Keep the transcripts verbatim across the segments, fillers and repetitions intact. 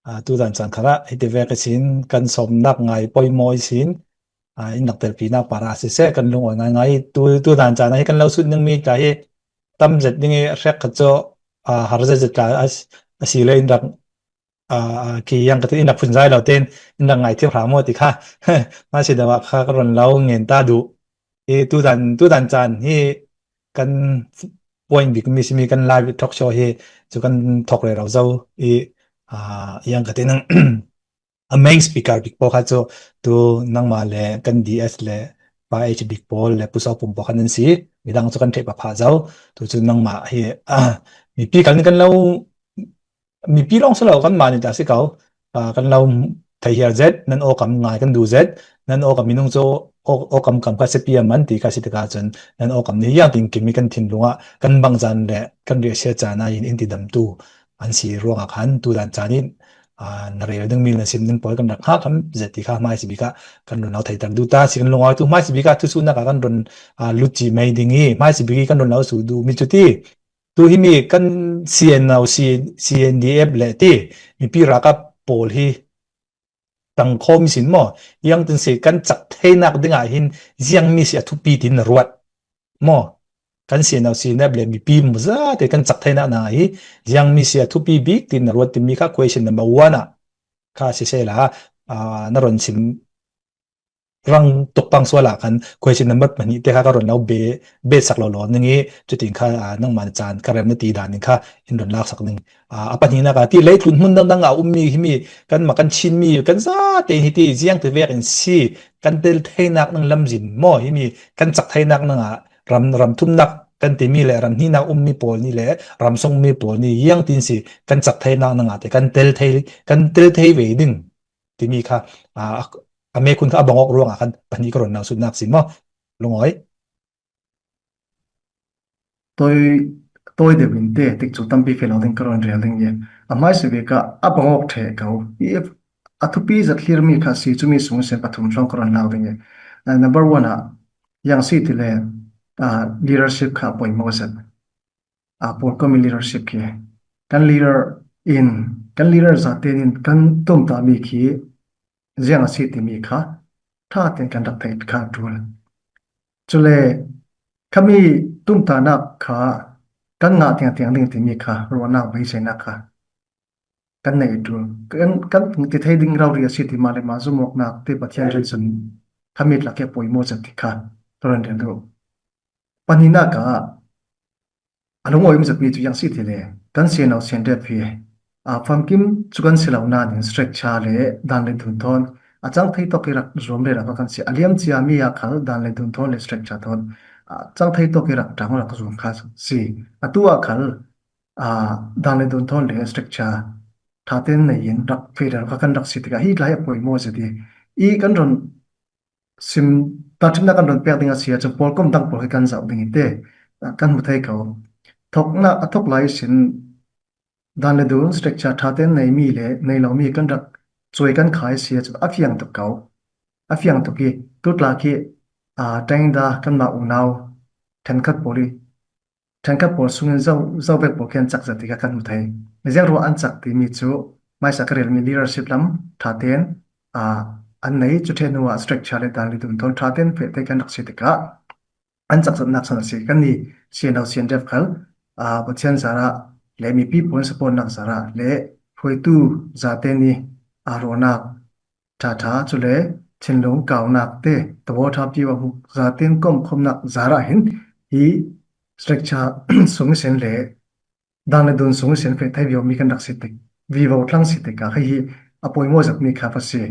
Aa, tu dan caan khalah hiti vek i sin kan sawmnak ngai poimaw i sin, aa, in rak telpinak para siseh kan lungawi ngaingai. Tu, tu dan caan ah hi kan lo sut ning mi ta hi tam zet ding i a hrek khat cu, aa, har zet zet ta a, a si le in rak, aa, ki yang ka tin in rak phun zai lo tein in rak ngai thim hram maw ti kha. Mah si dawah kha ka run lo ngen ta duh. I tu dan, tu dan caan hi kan point bik mi simi kan live talk show hi cu kan thawk rero zo i, aa, yang ka tin a main speaker bik pawl kha cu tu nangmah le kan D S le Pa H bik pawl le Pu Saw Pum pawl kha nan si. Midang cu kan ṭheh pahpah zo. Tu cu nangmah hi, aa, mipi kal nih kan lo, mipi lawng si lo, kanmah nih ta si ko. Aa, kan lo thei hial zet, nan awkam ngai kan duh zet, nan awkam minung cu aw-, awkam kam kha sipi a man ti kha si tikah cun nan awkam nih ziangtin kim i kan thinlung ah kan bangzan le kan riahsia caan ah in, in tidamtu an si ruangah khan tu dan caan in, aa, na rel ding mi na sim ding pawl kan rak hngak ṭhan zet ti kha hmaisabik ah kan run lo theiter duh ta si kan lungawi tu hmaisabik ah thusuhnak ah kan run, aa, lut cih mai ding i hmaisabik i kan run lo sut duh mi cu ti tu himi kan C N O, C-, C N D F le ti mipi ralkap pawl hi tangkhawm i sin maw? Ziangtin si kan cak theinak dingah hin ziangmi si a thupi tin na ruat maw? Kan C N O, C N D F le mipi mu zate kan cak theinak dingah hi ziangmi si a thupi bik tin na ruat timi kha question number one ah kha siseh la, aa, na run sim rang tuk pang sual ah khan question number pahnih te kha ka run lo be, be sak lo lo ning i cutin kha, aa, nangmah na caan ka rem na ti dan in kha in run lak sak ning. Aa, a pahnihnak ah ti leitlun hmun dangdang ah ummi himi kanmah kan Chinmi kan zate hi ti ziangti vek in si kan tel theinak ning lamzin maw himi kan cak theinak ning ah ram, ram thumnak kan timi le ram hnihnak ummi pawl nih le ram sungmi pawl nih ziangtin si kan cak theinak ning ah te kan tel thei, kan tel thei ve ding timi kha, aa, a mekhun kha a bang awk ruangah khan pahnih ka run lo sutnak si maw? Lungawi. Tawi, tawi deuh in te, tikcu tampi feh lo ding ka run rel ding i. A hmaisabik ah a bang awk ṭheh ko i a thupi zat hlir mi kha si cu mi sung sin pathum hrawng ka run lo ding i. Aa, number one ah, ziang si ti le, aa, leadership kha a poimaw zet. Aa, pawlkom i leadership khi kan leader in, kan leader zate in kan tumtahmi khi ziang a si timi kha ṭha tein kan rak theih kha a ṭul. Cule khami tumtahnak kha kan ngah tiangtiang ding timi kha ruahnak beiseinak kha kan neih a ṭul. Kan, kan ti thei ding rori a si ti mah le mah zumawknak te Pathian rinsan khami tlak hi a poimaw zet ti kha ka run rel duh. Pahnihnak ah a lungawi um zetmi cu ziang si ti le kan C N O, C N D F hi, aa, famkim cu kan si lo nain structure le dan le dun thawn a cang thei tawk i rak zuam rero kha kan si. A liam ciami ah khal dan le dun thawn le structure thawn a cang thei tawk i rak ṭang rak zuam kha si. Atu ah khal, aa, dan le dun thawn le structure ṭha tein nei in rak feh rero kha kan rak si tikah hi tlai a poimaw zet i, i kan run sim, tahṭhimnak kan run pek ding a si ahcun pawlkom dang pawl hi kan zoh ding i te, aa, kan hmu thei ko. Thoknak a thok lai ihsin dan le dun structure ṭha tein neimi le nei lomi kan rak cuai kan khai a si ahcun a fiang tuk ko. A fiang tuk i tu tlak hi, aa, ṭengda kanmah unau ṭhenkhat pawl i ṭhenkhat pawl sungin zo, zo bek pawl khi an cak zat tikah kan hmu thei. Ziang ruah an cak timi cu hmaisa ka relmi leadership lam ṭha tein, aa, an nei, cu ṭheh hnuah structure le dan le dun thawn ṭha tein feh te kan rak si tikah an cak zatnak san a si. Kanni C N O, C N D F khal, aa, Pathian zarah le mipi pawl supportnak zarah le hruaitu zate nih, aa, ruahnak ṭhaṭha, cule thinlung kaunak te tawaw ṭha piu a hmuh zatin komkhawmnak zarah hin hi structure sung sin le dan le dun sung sin feh thei vivo mi kan rak si tik, vivo thlang si tikah kha hi a poimaw zetmi kha va si.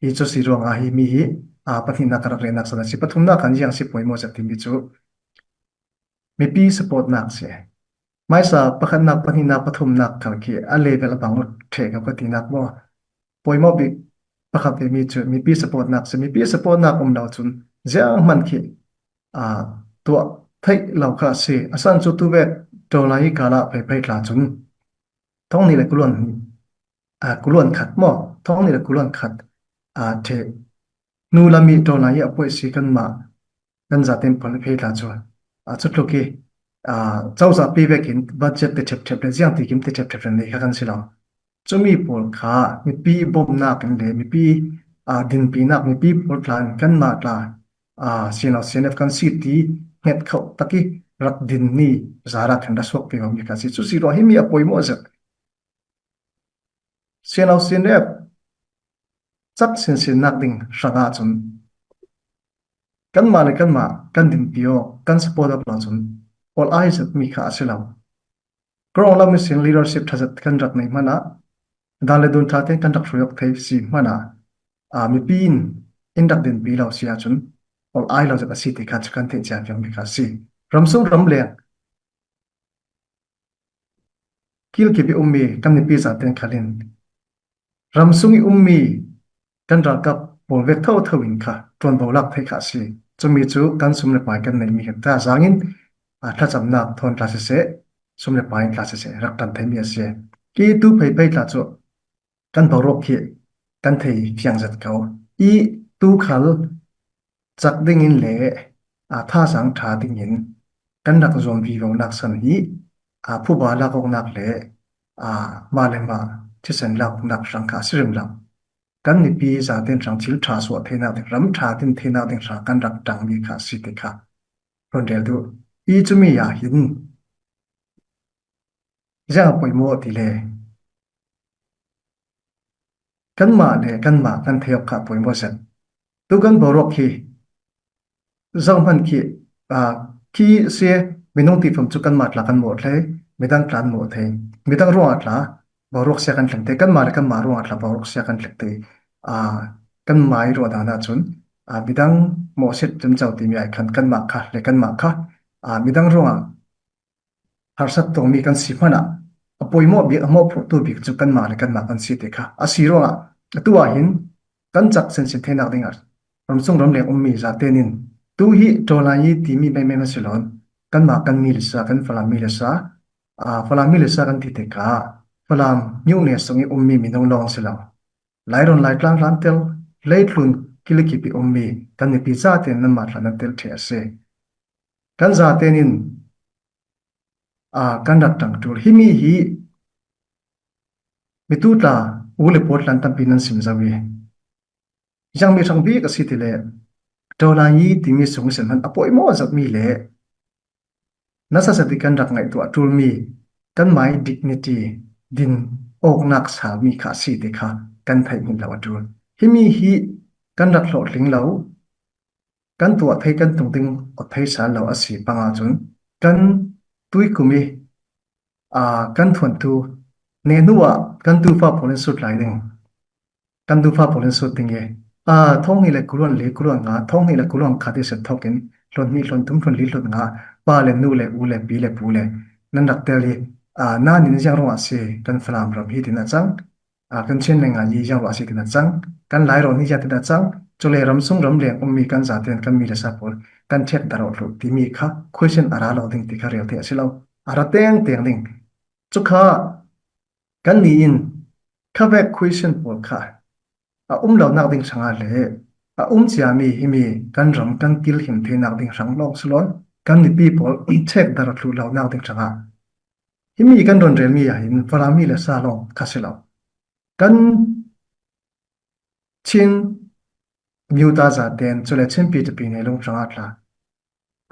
Hi cu si ruangah hi mi hi, aa, pahnihnak ka rak relnak san a si. Pathumnak kan ziang si poimaw zet timi cu mipi supportnak si. Hmaisa pakhatnak, pahnihnak, pathumnak khal khi a level a bang ṭheh ko ka tinak maw? Poimaw bik pakhat vemi cu mipi supportnak si. Mipi supportnak um lo cun zianghman khi, aa, tuah theih lo kha a si. A san cu tu vek ṭawlnai kal ah pheiphei tla cun thong hnih le kuluan hnih, aa, kuluan khat maw? Thong hnih le kuluan khat, aa, ṭheh. Hnu lam i ṭawlnai a puai si kanmah kan zaten phun phei tla cu, aa, cutluk i, aa, cozah pi vekin budget ti ṭhepṭhep le ziangti kim ti ṭhepṭhep le nei kha kan si lo. Cumi pawl kha mipi bawmnak in le mipi, aa, dinpinak, mipi pawl tla in kanmah tla, aa, C N O C N F kan si ti hnget khauh tak i rak din ni zara kan ra suak ve mi kha si. Cu si ruang himi a poimawh zet. C N O C N F cak sinsinnak ding hrangah cun kanmah le kanmah kan dinpi aw, kan support awk lo cun ol ai zet mi kha a si lo. Krawng lam ihsin leadership ṭha zet kan rak nei hmanah, dan le dun ṭha tein kan rak hruai awk thei si hmanah, aa, mipi in in rak dinpi lo si ahcun ol ai lo zet a si ti kha cu kan theih cia fiang mi kha a si. Ramsung ramleng kilkip i ummi kan mipi zaten khal in ramsung i ummi kan ralkap pawl vek thotho in kha ṭuanvo lak thei kha a si. Cumi cu kan sum le pai kan neihmi kan ta zangin, aa, thlacamnak thawn tla siseh, sum le pai in tla siseh, rak ṭan theimi a si. I tu pheiphei tla cu kan boruak khi kan thei fiang zet ko. I tu khal cak dingin le, aa, thazaang ṭha dingin kan rak zuam vivonak san hi, aa, phuba lak awknak le, aa, mah le mah thisen lak awknak hrang kha a si rem lo. Kan mipi zaten hrang thil ṭha suah theinak ding, ram ṭha din theinak ding hrang kan rak ṭangmi kha a si ti kha run rel duh. I cumi ah hin ziang a poimawh ti le kanmah le kanmah kan theih awk kha a poimawh zet. Tu kan boruak khi zohman khi, aa, khi si, minung tifam cu kanmah tla kan mawh thei, midang tla an mawh thei, midang ruangah tla boruak sia kan thleng thei, kanmah le kanmah ruangah tla boruak sia kan thleng thei. Aa, kanmah i ruah dan ahcun, aa, midang mawhset cemco timi ai khan kanmah kha le kanmah kha, aa, midang ruangah harsat tawngmi kan si hmanah a poimawh bik, a mawhphurhtu bik cu kanmah le kanmah kan si ti kha a si ruangah atu ah hin kan cak sinsin theinak dingah ramsung ramleng ummi zaten in tu hi Tawlaiyi timi meimei a si lo, kanmah kan mi le sa, kan Falam mi le sa, aa, Falam mi le sa kan ti tikah Falam nyu ne sung i ummi minung lawng si lo. Lairawn Laitlang hlantel, leitlun kilkip i ummi kan mipi zaten nanmah tla nan tel ṭheh a si. Kan zaten in, aa, kan rak ṭang ṭul. Himi hi mitu tla u le pawl tla in tampi nan sim zo i, ziangmi hrang bik a si ti le, Tawlaiyi timi sung ihsin hman a poimawh zetmi le nasa zet i kan rak ngaihtuah ṭulmi kanmah i dignity din awknak salmi kha a si ti kha kan theih hmanh lo a ṭul. Himi hi kan rak hlawhtling lo, kan tuah thei, kan tung ding awt thei sal lo a si panga cun kan tuikum i, aa, kan thuantu ne hnu ah kan tufa pawl in sut lai ding, kan tufa pawl in sut ding i, aa, thawng hnih le kuluan li, kuluan nga, thawng hnih le kuluan khat i set thawk in hlun hnih, hlun thum, hlun li, hlun nga, pa le nu le u le pi le pu le nan rak tel i, aa, nain ziang ruangah si kan Falam ram hi tin a cang, aa, kan Chin le Ngai hi ziang ruah a si tin a cang, kan Lairawn hi ziang tin a cang, cule ramsung ramleng ummi kan zaten kan mi le sa pawl kan ṭhek dar awk thluh timi kha question a ra lo ding ti kha rel thei a si lo. A ra tengteng ding. Cu kha kannih in khavek question pawl kha a um lonak ding hrangah le a um ciami himi kan ram kan kilhim theinak ding hrang lawng si lo, kan mipi pawl ṭhek dar thluh lonak ding hrangah himi kan run relmi ah hin Falam mi le sa lawng kha si lo. Kan Chin miuta zaten cule Chin pi tapi nei lung hrangah tla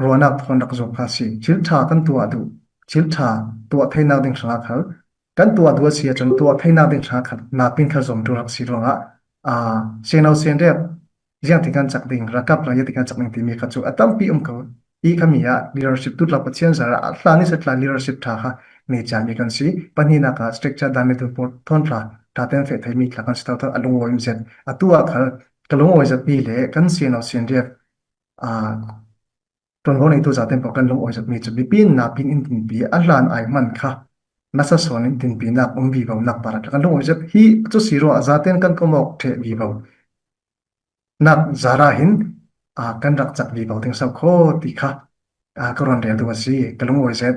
ruahnak thawn rak zuam kha si. Thil ṭha kan tuah duh, thil ṭha tuah theinak ding hrangah khal kan tuah duh a si ahcun tuah theinak ding hrangah khal napin kha zuam ṭul rak si ruangah, aa, siangno sianriat ziang ti kan cak ding, rakap lai ti kan cak ding timi kha cu a tampi um ko. I khami ah leadership tu tla Pathian zara a hlan i sa tla leadership ṭha kha nei ciami kan si. Pahnihnak ah structure dan le tun pawl thawn tla ṭha tein feh theimi tla kan si thotho a lungawi um zet. Atu ah khal ka lungawi zetmi le kan siangno sianriat, aa, ṭuanvo neitu zaten pawl kan lungawi zetmi cu mipi in napin in dinpi a hlan ai hman kha nasa sawn in dinpinak um vivonak par kan lungawi zet hi cu si ruah zaten kan komawk ṭheh vivo. Nak zara hin, aa, kan rak cak vivo ding so kho ti kha, aa, ka run rel duh a si, ka lungawi zet.